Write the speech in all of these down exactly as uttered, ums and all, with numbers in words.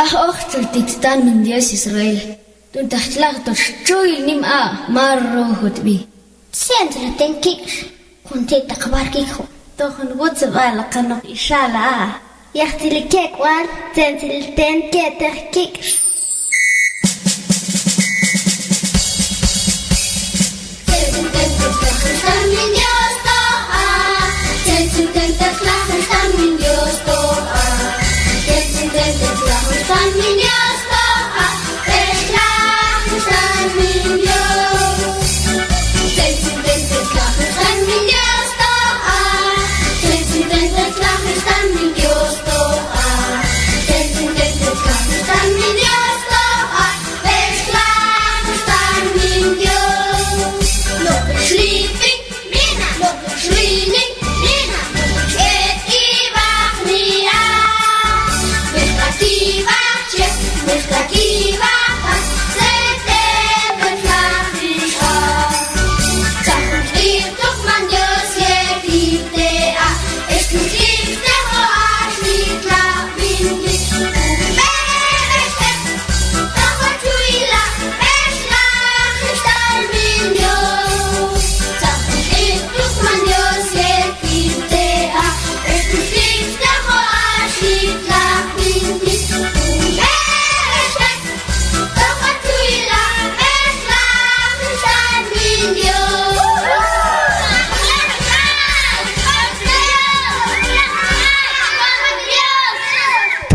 Aj ojtxel ti tanmen Dios Israel, tun txaj chlaj to txuyil nim a' mar rojo tbi. Tsen txel ten kik'x, jun ti' taq barkikjo. Tojon wutseb a' la qanoq ixal a'. Yaj txel kek'wal, tsen txel ten ketex kik'x.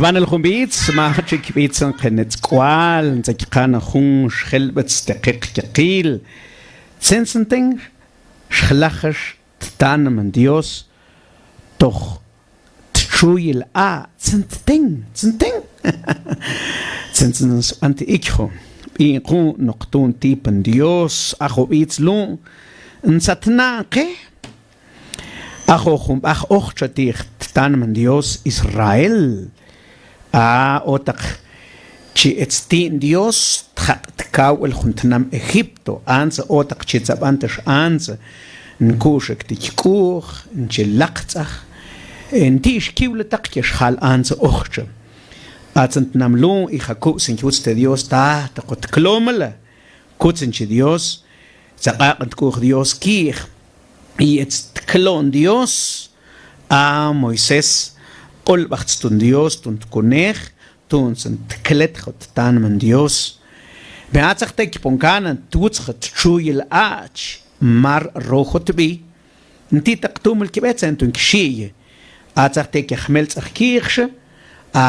Tb'anel jun b'its, ma jach ik b'its nqen tzet k'ual, ntzakjqan jun xjelb'et steqiq yaqil. Tsen txen ten xjlajex tanmen Dios toj txuyil a', tsen txen ten, tsen txen ten. Tsen txen ten sb'an ti' ikjo. B'in qu' noq tun tipen Dios, ajo b'its lun, ntzatna'nqe, ajo jun b'aj ojtxa ti' tanmen Dios Israel. A, otaq chi etz ti'n Dios, tjaq' tkawb'al jun tnam Egipto, antza otaq chi tzab'antex antza, nku'xek ti' k'u'j, nche laqtz'aj, nti' xkiwlataq kexjal antza ojtxa. Atzan tnam lun, i ja kub' sin kwutz te Dios, ta, ta ko tklomela, kutzen chi Dios, tzaq'aq'en tk'u'j Dios ki'j, i etz tklo'n Dios a Moisés, q'ulb'aj tx'otx' tun Dios, tun tkunej, tu'ntzan tklet jot tanmen Dios. Me atzaj te' kpon kana, twutz jot txuyil a' chi mar rojo tbi, nti' taq tumel kib'e txen tun kixi'ye. Atzaj te' kejmeltz'aj ki'jxa, a,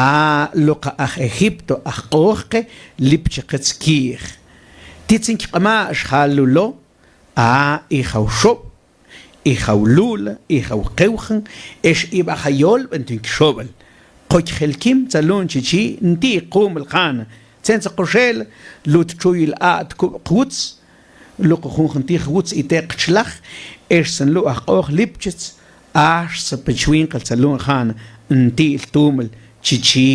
loqa aj Egipto, aj q'ojqe, lipcheketz ki'j. Titzin kq'ma' xjal lulo, a, i jaw xob', i jaw lu'la, i jaw qewjan, ex i b'aja yolb'en tun kixob'el. Q'och jelkim txalun chi chi, nti' q'uumel jana. Txen txokoxel, lut txuyil a' tkub' qwutz, luq'u junjun ti' jwutz i te' qchlaj, ex txen lu' aj q'oj lipchets, ax txa pech winqel txalun jana, nti' tumel chi chi.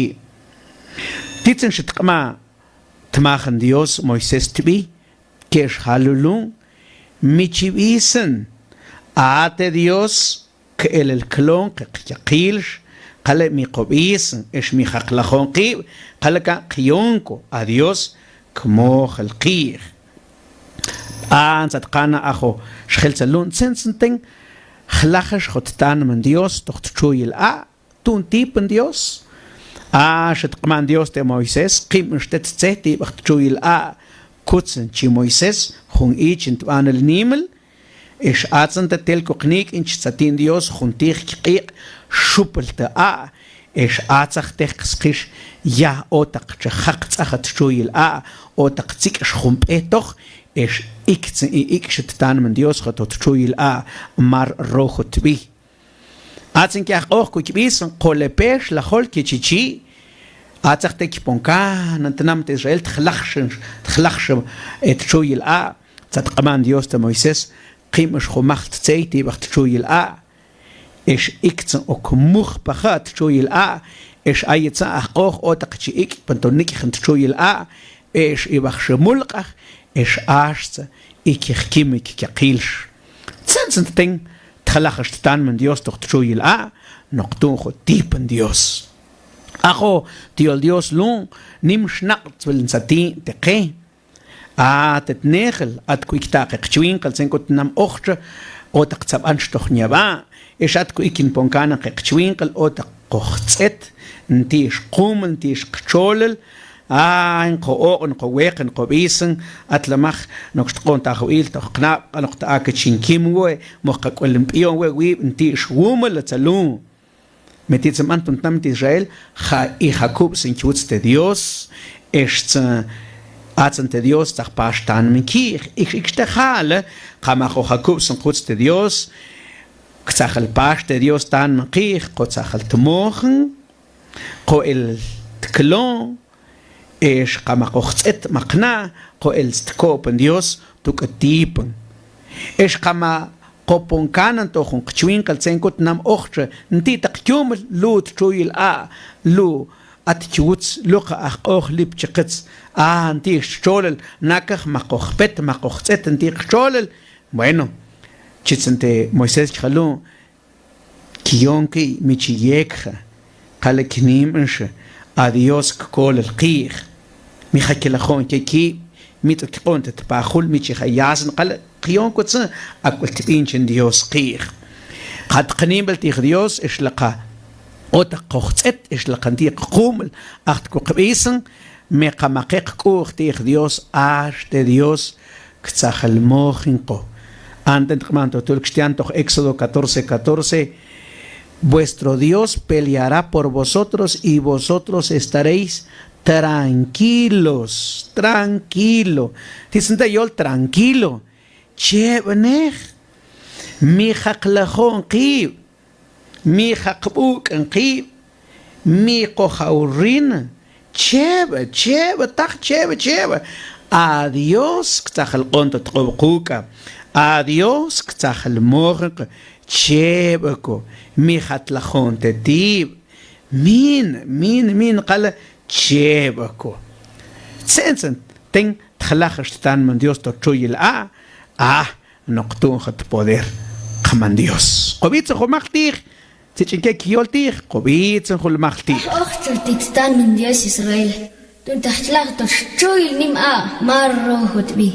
Titzin xi tq'ma' tmajan Dios Moisés tbi, kex jalulun, mi chi b'isn, a te Dios, k'elel klon qe qyaqilx, kale mi qob'isn, ex mi jaqlajon qib', kale kan qyonko, a Dios, kmojel qi'j. Antza tqana ajo, xjel txalun, txen txen ten, jlajex jot tanmen Dios, toj txuyil a', tu'n tipen Dios. A, xi tq'man Dios te Moisés, q'inb'en xtet tzet ti' b'aj txuyil a', kutzen chi Moisés, jun ichin tb'anel nimel, ex atzan te tel ko qnik'in chi txatin Dios, jun ti' jq'iq', xupel te a', ex atzaj te qsqix, ya otaq chi jaqtz'aj txuyil a', otaq tzik'x jun b'e toj, ex iktzin i ik'xi tanmen Dios, jot txuyil a', mar rojo tbi. Atzin ki' aj q'oj ku kib'isn, kolepe xlajol ki chi chi', atzaj te' kpon kana tnam te Israel, tjlajxi, tjlajxi, e, txuyil a', txa tq'man Dios te Moisés, q'inb'en xjumajl tzet ti' b'aj txuyil a', ex iktzin ok mujpaja txuyil a', ex ayetzan aj q'oj otaq chi ik'pen to nik'jan txuyil a', ex i b'aj xi mulq'aj, ex ax txa ikix kimik kyaqilx. Txen txen ten, tjlajex tanmen Dios toj txuyil a', noq tu'njo tipen Dios. Ajo, ti yol Dios lun, nim xnaq'tzbel ntsatiiñ te qe. A te tnejel, atku ik ta' qe qchwinqel, tsen kut nam ojtxa, o ta qtsaban xtoj nyab'a', ex atku ikin pon kanan qe qchwinqel, o ta qoj tz'et, nti' xqumel, nti' xqtxolel, a, nqo oq', nqo weqen, nqo b'isen, atlamaj, nokx tq'on ta ajwil, toj qnab', q'anoq ta' akichin kim we', moj qak'wal nb'ion we', wib', nti' xwumel, atzalu. Me ti' tsen b'an ton tnamit Israel, ja, i jakub' sen chwutz te Dios, ex tsen, a tsen te Dios, tzaj pax tanmin ki'j, ik, ik te jale, kama ko jakub' sen chwutz te Dios, ktzajel pax te Dios tanmin ki'j, ko tzajel tmojen, ko el tklon, ex kama qoj tz'et ma qna', ko el stkopen Dios, tuk'a tipen. Ex kama qopon kanan to jun qchwinqel tsen kut nam ojtxa, nti' ta qyumel, lu' txuyil a', lu' at chwutz, lu' qa aj q'oj lip chiqitz, a, nti' xtxolel, nakaj ma qoj jpet, ma qoj tz'et, nti' qxolel. Bueno, chi tsen te Moisés chi jalu', kiyon ki' mi chi yekja, kale knimb'inxa, a Dios kkolel ki'j. Mi ja kilajo'n ke ki', mi tz'ok kiq'o'n te tpajul, mi chi ja yasna, kale kiyon kutze, a k'ul tb'inchin Dios ki'j. K'at qnimb'il tij Dios, ex laqa, o ta qoj tz'et, ex laqa nti' qk'umel, ajt' kuk' b'isen, me kama qe qk'u'j tij Dios, ax te Dios, ktzajel mojen ko. Anten tq'man to tul kxtian toj Éxodo catorce catorce, vuestro Dios peleará por vosotros y vosotros estaréis tranquilos, tranquilo. Ti' tsen ta yol tranquilo. Cheb'anej. Mi ja qlajo'n qib'. Mi ja qb'uk'an qib', mi qoj awrin, cheb'a, cheb'a taq, cheb'a, cheb'a. A Dios ktzajel q'on to tq'ob' quk', a Dios ktzajel mojen, cheb'a ko, mi ja tlajo'n te tib', min, min, min, kale, cheb'a ko. Tsen tsen ten tjlaj xtanman Dios to txuyil a, a, noq tu'nxa tpoder qman Dios. Q'ob'itzen jun maql ti'j, tsi ch'en ke kiyol ti'j, q'ob'itzen jun maql ti'j. Ojtxel ti' tanmin Dios Israel, tu'ntax txlaj to txuyil nim a' Mar Rojo tb'i.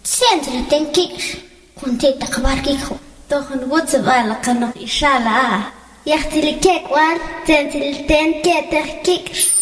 Tsen tsi la ten kik'x, jun ti' taq barco kik'ju. Tojol wutsa b'al la kanoq ixal a'. Yaj tsi li ke k'wal, tsen tsi la ten ke teq kik'x.